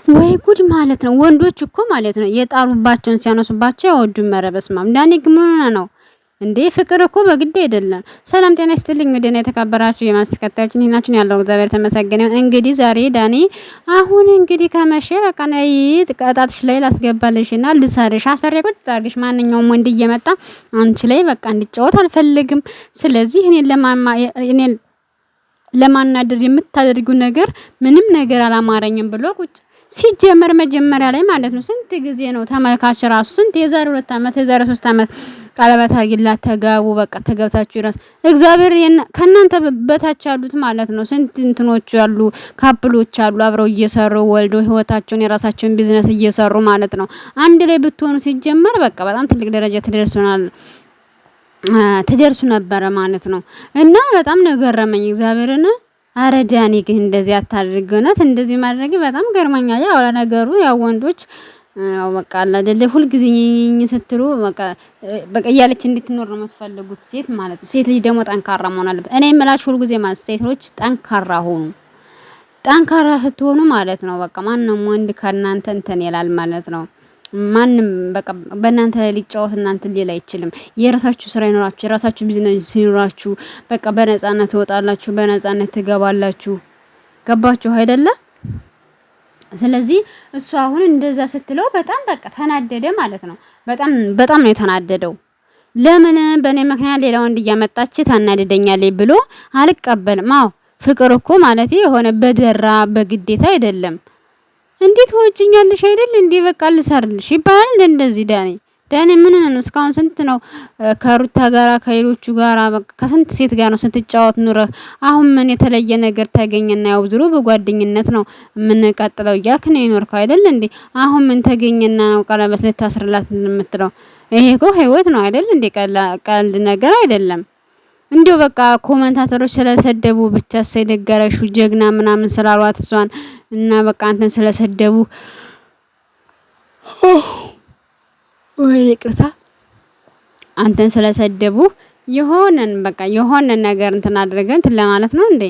ወይ ጉድ ማለት ነው። ወንዶች እኮ ማለት ነው የጣሉባቸውን ሲያነሱባቸው አይወዱም። ኧረ በስመ አብ ዳኒ ግን ምን ሆነህ ነው እንዴ? ፍቅር እኮ በግድ አይደለም። ሰላም ጤና ይስጥልኝ። ወደና የተከበራችሁ የማስ ተከታዮች እንዴት ናችሁ? ያለው እግዚአብሔር ተመሰገነ ይሁን። እንግዲህ ዛሬ ዳኒ አሁን እንግዲህ ከመሸ በቃ ነይ ቀጣትሽ ላይ ላስገባልሽና ልሰርሽ አሰሬ ቁጭ አድርግሽ። ማንኛውም ወንድ እየመጣ አንቺ ላይ በቃ እንዲጫወት አልፈልግም። ስለዚህ እኔን ለማማ እኔን ለማናደድ የምታደርጊው ነገር ምንም ነገር አላማረኝም ብሎ ቁጭ ሲጀመር መጀመሪያ ላይ ማለት ነው። ስንት ጊዜ ነው ተመልካች ራሱ ስንት የዛሬ 2 አመት የዛሬ 3 አመት ቀለበት አድርጊላት ተጋቡ፣ በቃ ተገብታችሁ ራሱ እግዚአብሔር ከእናንተ በታች ያሉት ማለት ነው። ስንት እንትኖች ያሉ couple ኦች አሉ አብረው እየሰሩ ወልዶ ህይወታቸውን የራሳቸውን ቢዝነስ እየሰሩ ማለት ነው። አንድ ላይ ብትሆኑ ሲጀመር በቃ በጣም ትልቅ ደረጃ ትደርሱናል ትደርሱ ነበረ ማለት ነው። እና በጣም ነው ገረመኝ እግዚአብሔርን አረ ዳኒ ግን እንደዚህ አታድርግ። እውነት እንደዚህ ማድረግ በጣም ገርመኛል። ያው ለነገሩ ያው ወንዶች ያው በቃ አለ አይደለ ሁልጊዜ ኝኝኝ ስትሉ በቃ በቃ እያለች እንድትኖር ነው የምትፈልጉት ሴት ማለት ነው። ሴት ልጅ ደግሞ ጠንካራ መሆን አለበት። እኔ የምላችሁ ሁልጊዜ ማለት ሴቶች ጠንካራ ሆኑ። ጠንካራ ስትሆኑ ማለት ነው በቃ ማንም ወንድ ከእናንተ እንትን ይላል ማለት ነው። ማንም በቃ በእናንተ ላይ ሊጫወት እናንተ ሊል አይችልም። የራሳችሁ ስራ ይኖራችሁ፣ የራሳችሁ ቢዝነስ ይኖራችሁ። በቃ በነፃነት ትወጣላችሁ፣ በነፃነት ትገባላችሁ። ገባችሁ አይደለ? ስለዚህ እሱ አሁን እንደዛ ስትለው በጣም በቃ ተናደደ ማለት ነው። በጣም በጣም ነው የተናደደው። ለምን በእኔ ምክንያት ሌላ ወንድ እያመጣች ታናደደኛለች ብሎ አልቀበልም። አዎ ፍቅር እኮ ማለት የሆነ በደራ በግዴታ አይደለም። እንዴት ወጭኛለሽ አይደል እንዴ? በቃ ልሰርልሽ ይባላል እንደዚህ። ዳኒ ዳኒ ምን ነው እስካሁን ስንት ነው ከሩታ ጋራ ከሌሎቹ ጋራ በቃ ከስንት ሴት ጋር ነው ስትጫወት ኑረህ፣ አሁን ምን የተለየ ነገር ተገኘና? ያው ዝሮ በጓደኝነት ነው የምንቀጥለው እያልክ ነው የኖርከው አይደል እንዴ? አሁን ምን ተገኘና ነው ቀለበት ልታስርላት የምትለው? ይሄ እኮ ህይወት ነው አይደል እንዴ? ቀልድ ነገር አይደለም። እንዲሁ በቃ commentator ኦች ስለሰደቡ ብቻ ሳይደገረሹ ጀግና ምናምን ስላሏት እሷን እና በቃ አንተን ስለሰደቡ ወይ ይቅርታ፣ አንተን ስለሰደቡ የሆነን በቃ የሆነ ነገር እንትን አድርገን እንትን ለማለት ነው እንዴ?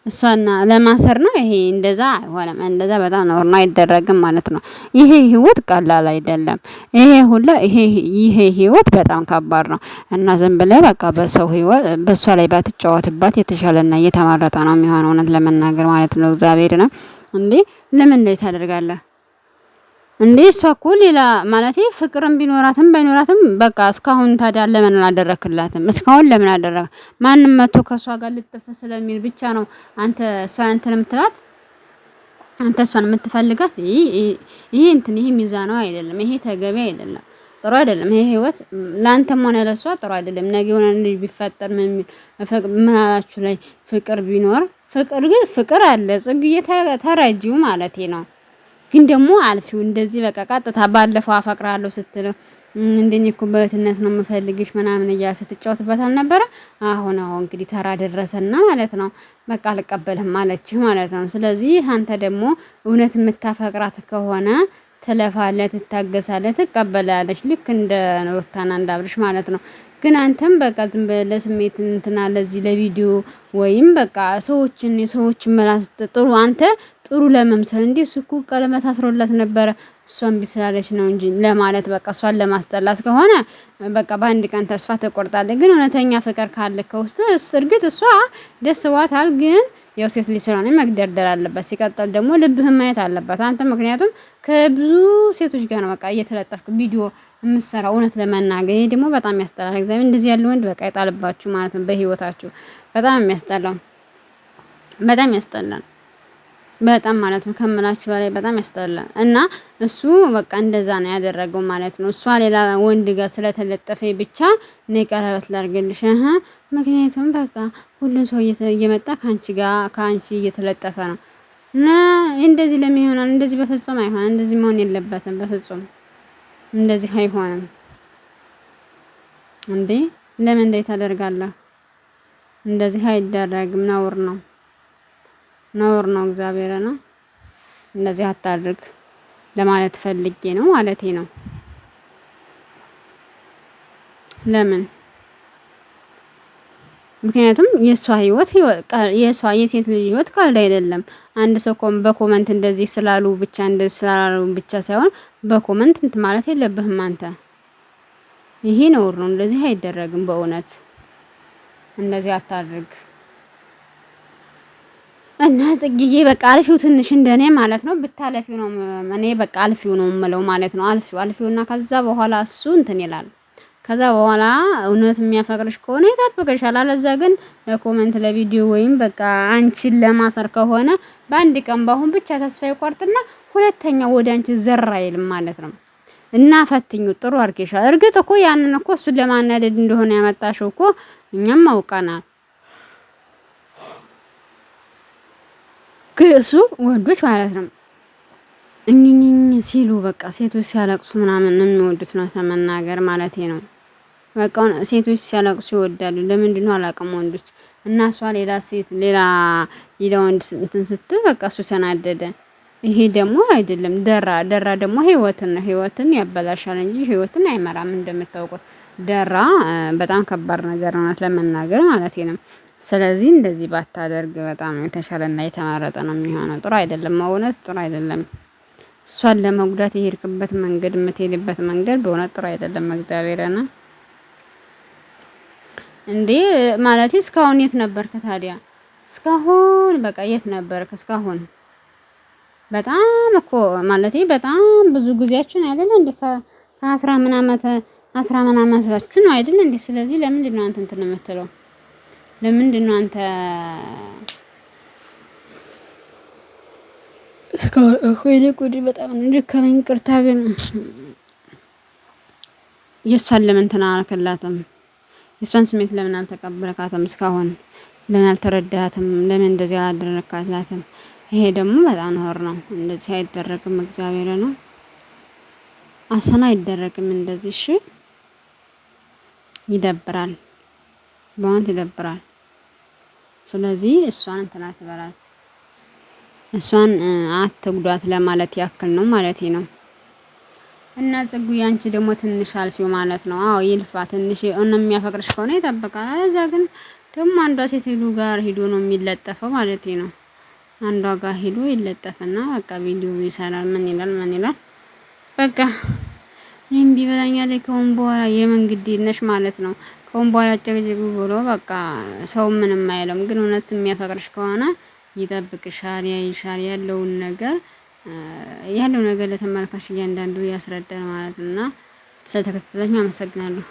እሷና ለማሰር ነው ይሄ። እንደዛ አይሆንም። እንደዛ በጣም ነውር ነው፣ አይደረግም ማለት ነው። ይሄ ህይወት ቀላል አይደለም። ይሄ ሁላ ይሄ ይሄ ህይወት በጣም ከባድ ነው እና ዝም ብለህ በቃ በሰው ህይወት በሷ ላይ ባትጫወትባት የተሻለና እየተመረጠ ነው የሚሆነው እውነት ለመናገር ማለት ነው። እግዚአብሔር ነው እንዴ! ለምን እንደዚህ ታደርጋለህ? እንዴ እሷ እኮ ሌላ ማለቴ ፍቅርም ቢኖራትም ባይኖራትም በቃ እስካሁን ታዲያ ለምን አላደረክላትም? እስካሁን ለምን አደረገ? ማንም መቶ ከእሷ ጋር ልጥፍ ስለሚል ብቻ ነው አንተ እሷን እንትን የምትላት አንተ እሷን የምትፈልጋት። ይሄ እንትን ይሄ ሚዛናዊ አይደለም። ይሄ ተገቢ አይደለም። ጥሩ አይደለም። ይሄ ህይወት ለአንተም ሆነ ለእሷ ጥሩ አይደለም። ነገ የሆነ ልጅ ቢፈጠር ምን ምን አላችሁ ላይ ፍቅር ቢኖር ፍቅር ግን ፍቅር አለ ጽግዬ ተረጂው ማለቴ ነው። ግን ደግሞ አልፊው እንደዚህ በቃ ቀጥታ ባለፈው አፈቅራለሁ ስትለው እንደኔ እኮ በእህትነት ነው የምፈልግሽ ምናምን እያለ ስትጫወትበት አልነበረ? አሁን አሁን እንግዲህ ተራ ደረሰና ማለት ነው በቃ አልቀበልህም አለችህ ማለት ነው። ስለዚህ አንተ ደግሞ እውነት የምታፈቅራት ከሆነ ትለፋለህ፣ ትታገሳለህ፣ ትቀበላለች ልክ እንደ ሩታና እንደ አብርሽ ማለት ነው። ግን አንተም በቃ ዝም ብለህ ለስሜት እንትና ለዚህ ለቪዲዮ ወይም በቃ ሰዎችን የሰዎችን መላስ ጥሩ አንተ ጥሩ ለመምሰል እንዲህ እሱ እኮ ቀለበት አስሮላት ነበረ እሷን ቢስላለች ነው እንጂ ለማለት በቃ እሷን ለማስጠላት ከሆነ በቃ በአንድ ቀን ተስፋ ትቆርጣለህ። ግን እውነተኛ ፍቅር ካለ ከውስጥ እርግጥ እሷ ደስ ዋታል ግን ያው ሴት ልጅ ስለሆነ መግደርደር አለበት። ሲቀጥል ደግሞ ልብህን ማየት አለበት አንተ። ምክንያቱም ከብዙ ሴቶች ጋር ነው በቃ እየተለጠፍክ ቪዲዮ የምትሰራው እውነት ለመናገር ይሄ ደግሞ በጣም ያስጠላል። እግዚአብሔር እንደዚህ ያለ ወንድ በቃ ይጣልባችሁ ማለት ነው በህይወታችሁ። በጣም የሚያስጠላው በጣም ያስጠላል። በጣም ማለት ነው ከምላችሁ በላይ በጣም ያስጠላል። እና እሱ በቃ እንደዛ ነው ያደረገው ማለት ነው። እሷ ሌላ ወንድ ጋር ስለተለጠፈ ብቻ ነይ ቀለበት ላድርግልሽ እህ ምክንያቱም በቃ ሁሉም ሰው እየመጣ ከአንቺ ጋር ከአንቺ እየተለጠፈ ነው። እና እንደዚህ ለምን ይሆናል? እንደዚህ በፍጹም አይሆንም። እንደዚህ መሆን የለበትም በፍጹም እንደዚህ አይሆንም። እንዴ ለምን እንዴት ታደርጋለህ? እንደዚህ አይደረግም፣ ነውር ነው። ነውር ነው። እግዚአብሔር ነው እንደዚህ አታድርግ ለማለት ፈልጌ ነው ማለቴ ነው። ለምን ምክንያቱም የእሷ ህይወት የእሷ የሴት ልጅ ህይወት ቀልድ አይደለም። አንድ ሰው በ comment እንደዚህ ስላሉ ብቻ እንደዚህ ስላሉ ብቻ ሳይሆን በ comment እንትን ማለት የለብህም አንተ። ይሄ ነውር ነው። እንደዚህ አይደረግም። በእውነት እንደዚህ አታድርግ። እና ጽጌዬ በቃ አልፊው ትንሽ እንደኔ ማለት ነው ብታለፊው ነው እኔ በቃ አልፊው ነው የምለው ማለት ነው። አልፊው አልፊውና ከዛ በኋላ እሱ እንትን ይላል። ከዛ በኋላ እውነት የሚያፈቅርሽ ከሆነ ይጠብቅሻል። አለዛ ግን ለ comment ለቪዲዮ ወይም በቃ አንቺን ለማሰር ከሆነ በአንድ ቀን በአሁን ብቻ ተስፋ ይቆርጥና ሁለተኛ ወደ አንቺ ዘር አይልም ማለት ነው። እና ፈትኙ ጥሩ አድርጌሻል። እርግጥ እኮ ያንን እኮ እሱን ለማናደድ እንደሆነ ያመጣሽው እኮ እኛም አውቀናል። ግን እሱ ወንዶች ማለት ነው እኝኝኝ ሲሉ በቃ ሴቶች ሲያለቅሱ ምናምን የሚወዱት ነው ለመናገር ማለት ነው። በቃ ሴቶች ሲያለቅሱ ይወዳሉ። ለምንድን ነው አላውቅም። ወንዶች እና እሷ ሌላ ሴት ሌላ ሌላ ወንድ እንትን ስትል በቃ እሱ ተናደደ። ይሄ ደግሞ አይደለም። ደራ ደራ ደግሞ ህይወትን ነው ህይወትን ያበላሻል እንጂ ህይወትን አይመራም። እንደምታውቁት ደራ በጣም ከባድ ነገር ናት ለመናገር ማለት ነው። ስለዚህ እንደዚህ ባታደርግ በጣም የተሻለና የተመረጠ ነው የሚሆነው። ጥሩ አይደለም፣ እውነት ጥሩ አይደለም። እሷን ለመጉዳት የሄድክበት መንገድ የምትሄድበት መንገድ በእውነት ጥሩ አይደለም። እግዚአብሔርና እንዴ ማለት እስካሁን የት ነበርክ ታዲያ? እስካሁን በቃ የት ነበርክ እስካሁን? በጣም እኮ ማለቴ በጣም ብዙ ጊዜያችን አይደለ እንዴ? ከአስራ ምናምን አስራ ምናምን ዓመታችሁ ነው አይደለ እንዴ? ስለዚህ ለምንድን ነው አንተ እንትን የምትለው? ለምንድን ነው አንተ እስካሁን? ወይኔ ጉድ በጣም ነው ደከመኝ። ይቅርታ ግን የእሷን ለምን እንትን አላልክላትም? የእሷን ስሜት ለምን አልተቀበልካትም? እስካሁን ለምን አልተረዳትም? ለምን እንደዚህ አላደረካትላትም? ይሄ ደግሞ በጣም ነውር ነው። እንደዚህ አይደረግም። እግዚአብሔር ነው አሰና አይደረግም እንደዚህ። እሺ ይደብራል፣ በእውነት ይደብራል። ስለዚህ እሷን እንትን አትበላት፣ እሷን አትጉዳት ለማለት ያክል ነው ማለት ነው። እና ጽጉ ያንቺ ደግሞ ትንሽ አልፊው ማለት ነው። አዎ ይልፋ ትንሽ እነ የሚያፈቅርሽ ከሆነ ይጠብቃል። አለዛ ግን ደግሞ አንዷ ሴት ሄዱ ጋር ሂዶ ነው የሚለጠፈው ማለት ነው። አንዷ ጋር ሂዶ ይለጠፍና በቃ ቪዲዮ ይሰራል። ምን ይላል ምን ይላል በቃ እኔም ቢበላኛል ከሆን በኋላ የምን ግድ ነሽ ማለት ነው። ከሆን በኋላ ጨቅጭቅ ብሎ በቃ ሰው ምንም አይልም። ግን እውነት የሚያፈቅርሽ ከሆነ ይጠብቅሻል፣ ያይሻል ያለውን ነገር ያለው ነገር ለተመልካች እያንዳንዱ ያስረዳል ማለት ነው። እና ስለተከታተላችሁ አመሰግናለሁ።